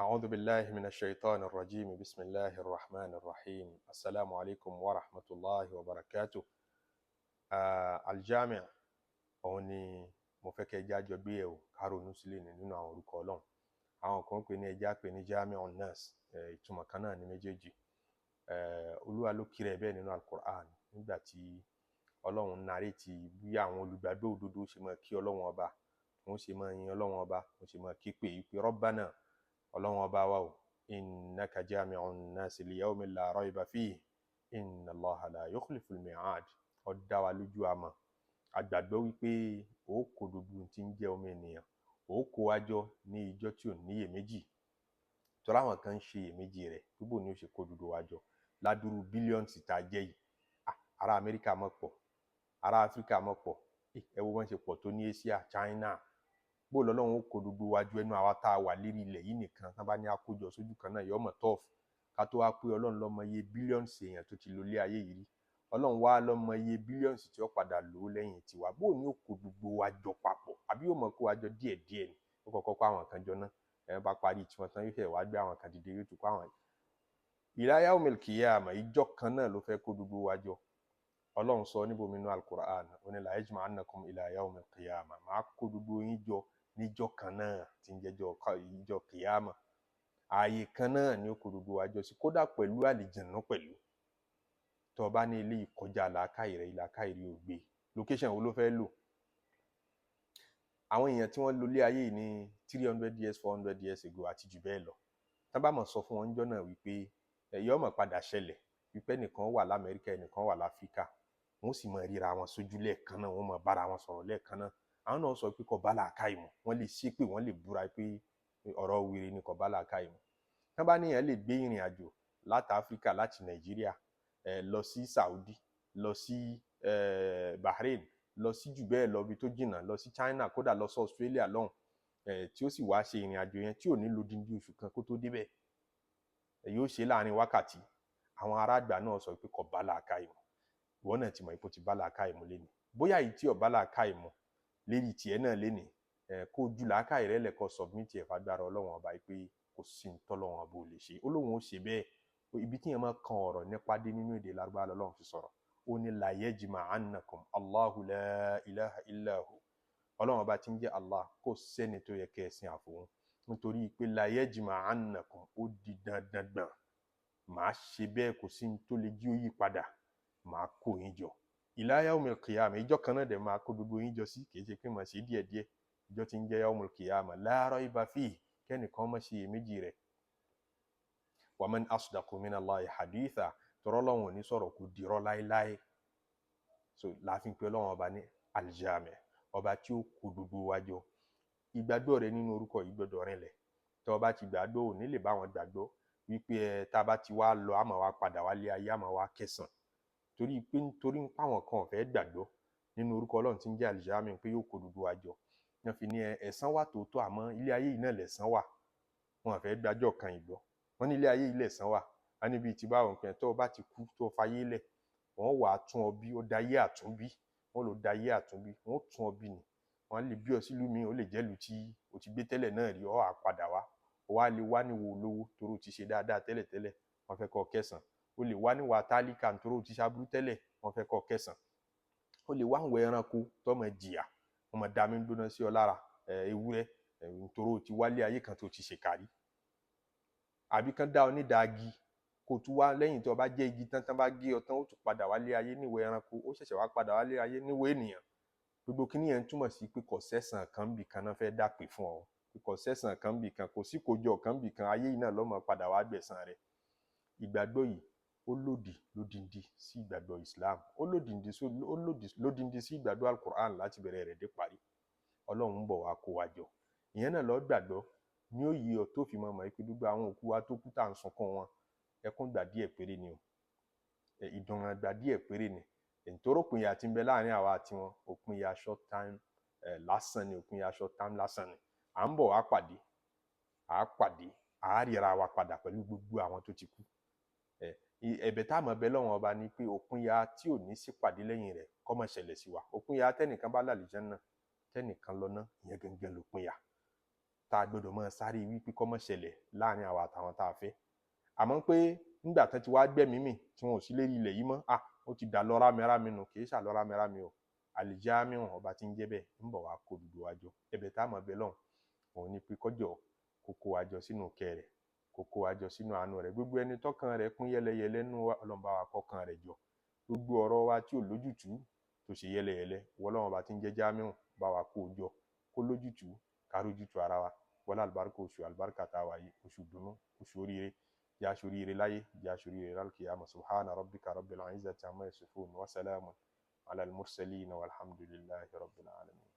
أعوذ بالله من الشيطان الرجيم. بسم الله الرحمن الرحيم. السلام عليكم ورحمة الله وبركاته. Aljami òun ni mo fẹ́ kẹ́ ẹ jájọ gbé yẹ̀wò ká ronú sílẹ̀ ní nínú àwọn orúkọ Ọlọ́run. Àwọn kan ń pè ní ẹja pè ní Jami'un Nas, ìtumọ̀ kan náà ní méjèèjì. Olúwa ló kiri ẹ̀ bẹ́ẹ̀ nínú Al-Qur'an nígbà tí Ọlọ́run narètì bí àwọn olùgbàgbọ́ òdodo ṣe máa kí Ọlọ́run ọba, wọ́n ṣe máa yin Ọlọ́run ọba, wọ́n ṣe máa ké pè é pé Rabbana, Ọlọ́run ọba wa o, innaka jami'un nasi li yawmin la rayba fihi inna Allaha la yukhliful mi'ad. Ó dá wa lójú, àmọ́ àgbàgbọ́ wípé ó kó gbogbo tí ń jẹ́ ọmọ ènìyàn, ó kó wa jọ ní ìjọ tí ò níyèméjì. Tọ́lá àwọn kan ń ṣe iyèméjì rẹ̀ gbogbo ni ó ṣe kó gbogbo wa jọ ládùúrú billions tá a jẹ́ yìí. Ará Amẹ́ríkà mọ̀ pọ̀, ará Áfíríkà mọ̀ pọ̀, ẹ wo wọ́n ṣe pọ̀ tó ní Asia, China. Bó lọ́lọ́run ó kó gbogbo wa jọ ẹnu àwa tá a wà lérí ilẹ̀ yìí nìkan, tán bá ní àkójọ sójú kan náà, yọmọ tọ́ọ̀fù ká tó wá pé Ọlọ́run lọ́mọ iye billions èèyàn tó ti lò lé ayé yìí rí. Ọlọ́run wá lọ́mọ iye billions tí ó padà lò ó lẹ́yìn tiwa. Bó ní ó kó gbogbo wa jọ papọ̀, àbí yóò mọ̀ kó wa jọ díẹ̀díẹ̀ ni? Ó kọ́kọ́ kó àwọn kan jọ náà, ẹ bá parí tiwọn tán, yóò fẹ́ wá gbé àwọn kan dìde, yóò tún kó àwọn ila yaumil qiyamah. Ìjọ kan náà ló fẹ́ kó gbogbo wa jọ. Ọlọ́run sọ níbo nínú Al-Qur'an, ó ní la yajma'annakum ila yaumil qiyamah, máa kó gbogbo yín jọ níjọ́ kan náà tí ń jẹ́jọ́ ìjọ kìyàmà. Ààyè kan náà ni ó kó gbogbo wa jọ sí, kódà pẹ̀lú àlìjànnú pẹ̀lú. Tó o bá ní ilé ìkọjá làákàyè rẹ, làákàyè rẹ ò gbé. Location wo ló fẹ́ lò? Àwọn èèyàn tí wọ́n lò ilé ayé yìí ní 300 years, 400 years ago àti jù bẹ́ẹ̀ lọ, tán bá mọ̀ sọ fún wọn níjọ́ náà wípé ẹ̀yọ́ mọ̀ padà ṣẹlẹ̀ wípé ẹnìkan wà l'Amẹ́ríkà, ẹnìkan wà l'Áfíríkà, wọ́n sì máa ríra wọn sójú lẹ́ẹ̀kan náà, wọ́n máa bára wọn sọ̀rọ̀ lẹ́ẹ̀kan náà, àwọn náà sọ pé kò bá làákàyè mu. Wọ́n lè ṣépè, wọ́n lè búra pé ọ̀rọ̀ wèrè ni, kò bá làákàyè mu. Tán bá níyàn lè gbé ìrìn àjò láti Áfíríkà, láti Nàìjíríà lọ sí Saudi, lọ sí Bahrain, lọ sí jù bẹ́ẹ̀ lọ, ibi tó jìnnà, lọ sí China, kódà lọ sí Australia lọ́hùn, tí ó sì wá ṣe ìrìn àjò yẹn tí ò ní lo díndín oṣù kan kó tó débẹ̀, yóò ṣe láàrin wákàtí, àwọn ará àgbà náà sọ pé kò bá làákàyè mu. Ìwọ náà ti mọ̀ pé ó ti bá làákàyè mu lénìí. Bóyá èyí tí ò bá làákàyè mu lérí tiẹ̀ náà lénìí, kó ju làákàyè rẹ lẹ̀, kó submit ẹ̀ fagbára Ọlọ́run ọba pé kò sí ní tọ́lọ́run ọba ò lè ṣe. Ó lóun ó ṣe bẹ́ẹ̀. Ibi tí yẹn máa kan ọ̀rọ̀ nípa dé nínú èdè Lárúbáwá lọ́lọ́run fi sọ̀rọ̀. Ó ní la yajma'annakum Allahu la ilaha illa hu. Ọlọ́run ọba tí ń jẹ́ Allah, kò sẹ́ni tó yẹ kẹ́ ẹ sìn àfòun. Nítorí pé la yajma'annakum, ó di dandan gbọ̀n, màá ṣe bẹ́ẹ̀, kò sí ní tó lè jí ó yí padà, màá kó yín jọ ila yaumil qiyamah. Ìjọ kan náà dẹ̀ máa kó gbogbo yín jọ sí, kì í ṣe pé màá ṣe díẹ̀díẹ̀. Ìjọ tí ń jẹ́ yaumul qiyamah, la rayba fihi, kẹ́nìkan má ṣe iyèméjì rẹ̀. Wa man asdaqu minallahi haditha, tọrọ lọ́wọ́n ò ní sọ̀rọ̀ kó dirọ́ láéláé. So láàfin pé Ọlọ́run ọba ní aljami, ọba tí ó kó gbogbo wa jọ. Ìgbàgbọ́ rẹ nínú orúkọ yìí gbọ́dọ̀ rinlẹ̀. Tó o bá ti gbàgbọ́, ò ní lè bá wọn gbàgbọ́ wípé ẹ tá a bá ti wá lọ, àmọ́ wá padà wálé ayé, àmọ́ wá kẹsàn. Torí pé nítorí ń páwọn kan ò fẹ́ gbàgbọ́ nínú orúkọ Ọlọ́run tí ń jẹ́ aljami, pé yóò kó gbogbo wa jọ, wọ́n fi ní ẹ ẹ̀san wà tòótọ́, àmọ́ ilé ayé yìí náà lẹ̀san wà. Wọn fẹ́ gbàjọ́ kan ìgbọ́. Wọ́n ní ilé ayé yìí lẹ̀san wà á níbi tí báwọn pẹ̀. Tó o bá ti kú, tó o fayé lẹ̀, wọ́n wàá tún ọ bí. Ó dayé àtúnbí, wọ́n lò dayé àtúnbí, wọ́n tún ọ bí ni. Wọ́n lè bí ọ sílùú míì, ó lè jẹ́lu tí o ti gbé tẹ́lẹ̀ náà rí. Ọ á padà wá, ó wá lè wá níwò olówó torí o ti ṣe dáadáa tẹ́lẹ̀tẹ́lẹ̀, wọ́n fẹ́ kọ́ kẹsàn. Ó lè wá níwà tálíkà nítorí o ti ṣaburú tẹ́lẹ̀, wọ́n fẹ́ kọ́ kẹsàn. Ó lè wá àwọn ẹranko tó máa jìyà, wọ́n máa dami gbóná sí ọ lára, ewúrẹ́, nítorí o ti wálé ayé kan tó ti ṣèkà rí. Àbí kán dá ọ nídàá igi, kó tún wá lẹ́yìn tó o bá jẹ́ igi tán, tán bá gé ọ tán, ó tún padà wálé ayé níwọ̀ ẹranko, ó ṣẹ̀ṣẹ̀ wá padà wálé ayé níwọ̀ ènìyàn. Gbogbo kíní yẹn túmọ̀ sí pé kò sẹ́sàn kan bì kan náà fẹ́ dàpè fún ọ, pé kò sẹ́sàn kan bì kan, kò sí kójọ kan bì kan, ayé yìí náà lọ́mọ padà wá gbẹ̀san rẹ̀. Ìgbàgbọ́ yìí ó lòdì lódindi sí ìgbàgbọ́ Islam, ó lòdì lódindi sí ìgbàgbọ́ Al-Qur'an láti bẹ̀rẹ̀ rẹ̀ dé parí. Ọlọ́run ń bọ̀ wá kó wa jọ, ìyẹn náà lọ́ọ́ gbàgbọ́ ní ó yí ọ tó fi máa mọ̀ pé gbogbo àwọn òkú wa tó kú tá à ń sunkún wọn, ẹkún gbà díẹ̀ péré ni o, ìdùnnú gbà díẹ̀ péré ni. Nítorí òpin ìyà tí ń bẹ láàrin àwa àti wọn, òpin ìyà short time lásán ni, òpin ìyà short time lásán ni. À ń bọ̀ wá pàdé, à á pàdé, à á ríra wa padà pẹ̀lú gbogbo àwọn tó ti kú. Ẹ̀bẹ̀ tá a mọ̀ bẹ lọ́wọ́n ọba ni pé òpin ìyà tí ò ní sí pàdé lẹ́yìn rẹ̀ kó má ṣẹlẹ̀ sí wa. Òpin ìyà tẹ́nìkan bá lálùjánnà, tẹ́nìkan lọ ná, ìyẹn gangan lòpin ìyà. Tá a gbọ́dọ̀ máa sáré wípé kó má ṣẹlẹ̀ láàrin àwa àtàwọn tá a fẹ́. Àmọ́ pé nígbà tán ti wá gbẹ̀mí mì tí wọn ò sí lérí ilẹ̀ yìí mọ́, à ó ti dà lọ rámirámi nù. Kì í ṣàlọ́ rámirámi o. Àlìjáàmíhùn, ọba tí ń jẹ́ bẹ́ẹ̀, ń bọ̀ wá kó gbogbo wa jọ. Ẹ̀bẹ̀ tá a mọ̀ bẹ́ẹ̀ lọ́hùn òun ni pé kọjọ kó kó wa jọ sínú ìkẹ́ rẹ̀, kó kó wa jọ sínú àánú rẹ̀. Gbogbo ẹni tọ́kàn rẹ̀ kún yẹ́lẹyẹ̀lẹ nínú wa, Ọlọ́run bá wa kọ́kàn rẹ̀ jọ. Gbogbo ọ̀rọ̀ wa tí ò lójútùú, tó ṣe yẹ́lẹyẹ̀lẹ, wọlọ́run ọba tí ń jẹ́ jámíhùn, bá wa kó o jọ kó lójútùú, ká rójútùú ara wa. Wọlé àlùbáríkà oṣù àlùbáríkà tá a wà yìí, oṣù dùnú, oṣù oríire, jẹ́ aṣoríire láyé, jẹ́ aṣoríire lálùkìyàmọ̀. Subhana rabbika rabbil izzati amma yasifun wa salamun ala al-mursalin walhamdulillahi rabbil alamin.